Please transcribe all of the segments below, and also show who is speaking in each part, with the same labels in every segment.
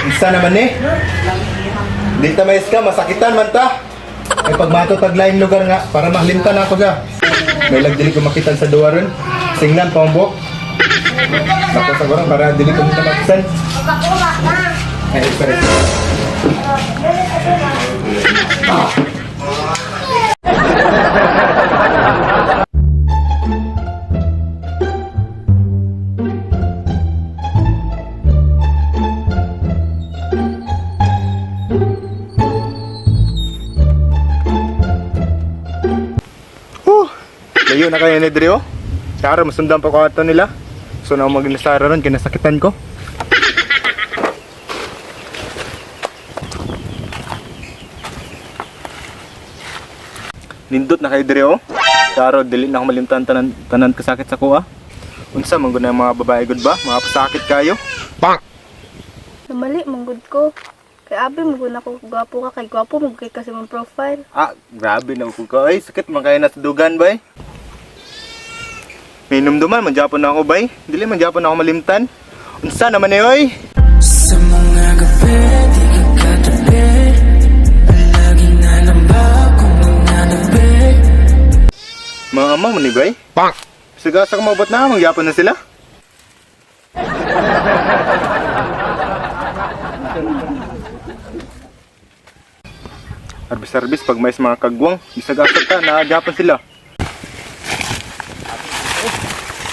Speaker 1: Isa naman eh. Di ta mais ka, masakitan man ta. Ay pagmato taglaing lugar nga, para mahlimtan ako ga. May dili ko makitan sa duwa ron. Singnan, pambok. Ako sa gorang para dili ko nita makisan. Ay, pare. Layo na kayo ni Drio. Sara, masundan pa ko ato nila. So na maglasara ron, kinasakitan ko. Nindot na kayo Drio. Sara, dili na ako malimtan tanan kasakit sa kuha. Unsa, manggod na yung mga babae good ba? Mga pasakit kayo. Bang!
Speaker 2: Namali, manggod ko. Kay abi, manggod ako gwapo ka. Kay gwapo, manggod kasi mong profile.
Speaker 1: Ah, grabe na ko ka. Ay, sakit man kayo na sa dugan ba eh. May numduman, manjapon na ako bay. Dili manjapon na ako malimtan. Unsa naman eh oy?
Speaker 3: Sa mga gabi, di ka katabi. Palagi na lang ba akong nananabi?
Speaker 1: Mga amang mo ni bay? Pak! Sigasa ka mabot na, manjapon na sila. Arbis-arbis pag may mga kagwang, isagasa ka, naajapon sila.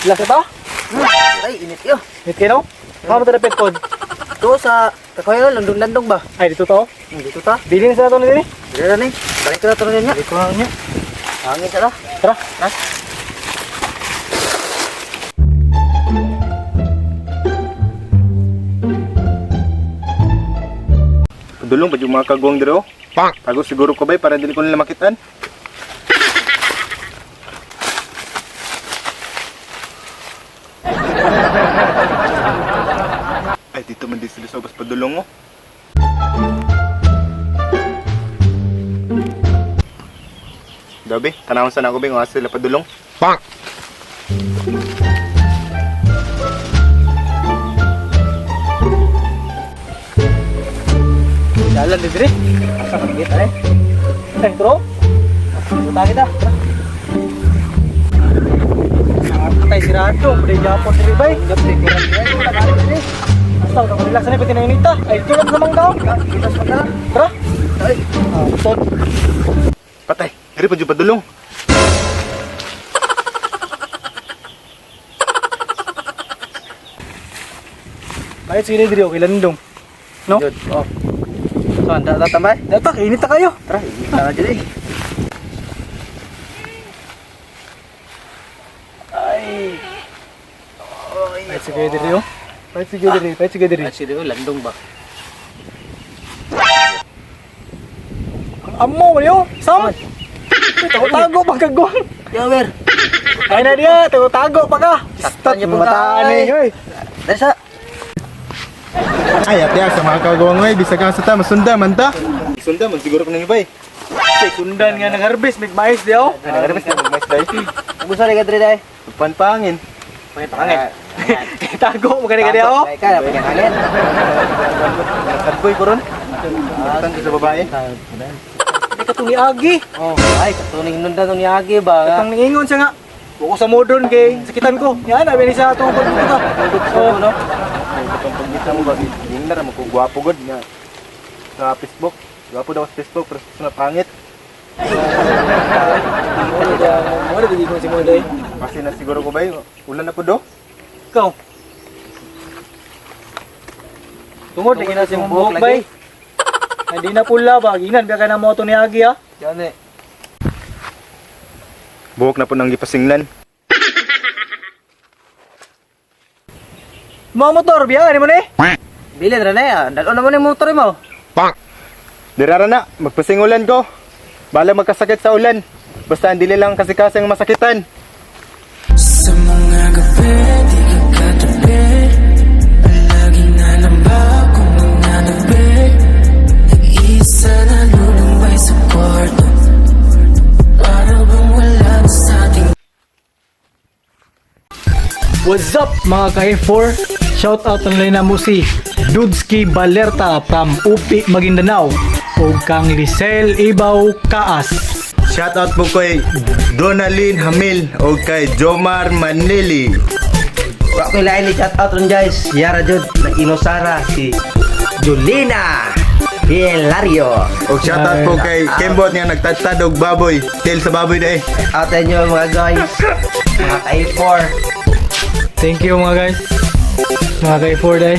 Speaker 4: Laki ba?
Speaker 5: Ay, init yun.
Speaker 4: Init kayo? Kamo ito na petpod?
Speaker 5: Ito sa kakayo, landong-landong ba?
Speaker 4: Ay, dito to?
Speaker 5: Dito ta.
Speaker 4: Bili na sa ito na din eh.
Speaker 5: Dito na ni. Balik ko na ito na niya.
Speaker 4: Bili ko na niya.
Speaker 5: Hangin sa la.
Speaker 4: Tara.
Speaker 5: Ha?
Speaker 1: Padulong pa yung mga kagwang dito. Pak! Tago siguro ko bay para dili ko nila makitan. Ay, dito man din sila sa ubas padulong mo. Gabi, tanawang sana ako ba yung sila padulong? Pak!
Speaker 4: Jalan di dire. Asa ka kita eh. Ay, bro. Punta kita. Katay sirado, pwede Japon diri bay. Japon diri. Asa ka relax na pati na inita. Ay, tulad namang daw. Kita sa kana. Tara. Ay. Tot.
Speaker 1: Patay, diri pa yung padulong.
Speaker 4: Ay, sige diri okay landong. No?
Speaker 5: Jod. Oh. So, anda tatambay?
Speaker 4: Dapat init na kayo.
Speaker 5: Tara, init na dyan eh.
Speaker 4: Ay. Ay, sige diri oh. Ay, sige diri. Ay, sige diri.
Speaker 5: Ay, sige, landong ba?
Speaker 4: Amo mo niyo. Sam. Tago pag kagong.
Speaker 5: Yawer.
Speaker 4: Ay na dia, tago pa ka.
Speaker 5: Saktan niya po
Speaker 4: Mataan
Speaker 5: ka,
Speaker 4: eh, oy.
Speaker 5: Dali sa.
Speaker 1: Ay, ate, sa mga kagwang ay, bisa ka sa ta, masunda man ta. Masunda man, siguro ko nang ibay.
Speaker 4: Ay, sundan nga ng harvest, may mais di oh.
Speaker 1: Nagarbis na, mag-mas dahil.
Speaker 5: Kung gusto rin ka dali dahil.
Speaker 1: Panpangin.
Speaker 4: Pangit. Tago mo kani oh.
Speaker 5: Ay, kaya, pagkakangin.
Speaker 1: Nagkargoy ko ron. Tanda sa babae.
Speaker 4: Hindi ka itong niagi.
Speaker 5: Oh, ay, katuning nun na itong niyagi ba?
Speaker 4: Katang ningon siya nga. Buko sa modern kay sakitan ko. Yan, abi ni sa itong pagbuka.
Speaker 5: Oo, no?
Speaker 1: Itong pagkita mo ba, hindi na naman kung gwapo god nga. Sa Facebook. Gwapo daw sa Facebook, pero sa pangit.
Speaker 4: Ano ba di ko si Moday?
Speaker 1: Kasi na siguro ko ba yun, ulan na po do.
Speaker 4: Ikaw. Tungod lagi na si mong buhok bay. Hindi na pula ba? Ginan biya ka na moto ni Agi ha.
Speaker 5: Yan eh.
Speaker 1: Buhok na po nang gipasinglan.
Speaker 4: Mga motor biya ni mo ni?
Speaker 5: Bilin na na yan. Dalo naman yung motor mo.
Speaker 1: Dirara na, magpasingulan ko. Bala magkasakit sa ulan. Basta hindi lang kasikasang masakitan.
Speaker 3: Sa mga gabi, di ka katabi. Palagi na lang ba akong nananabi? Nag-iisa na lulumbay sa kwarto. Para bang wala na sa ating.
Speaker 4: What's up mga ka-F4? Shout out na mo si Dudski Balerta from Upi, Maguindanao. O kang Lisel Ibaw Kaas.
Speaker 1: Shoutout po kay Donalyn Hamil o kay Jomar Manili.
Speaker 5: Wa ko lain ni chat out ron guys. Yara jud na Inosara si Julina Hilario.
Speaker 1: O shoutout po kay Kembot nga nagtatad og baboy. Tail sa baboy na eh.
Speaker 5: Out nyo mga guys. Mga ka-A4.
Speaker 4: Thank you mga guys. Mga kay Ford ay.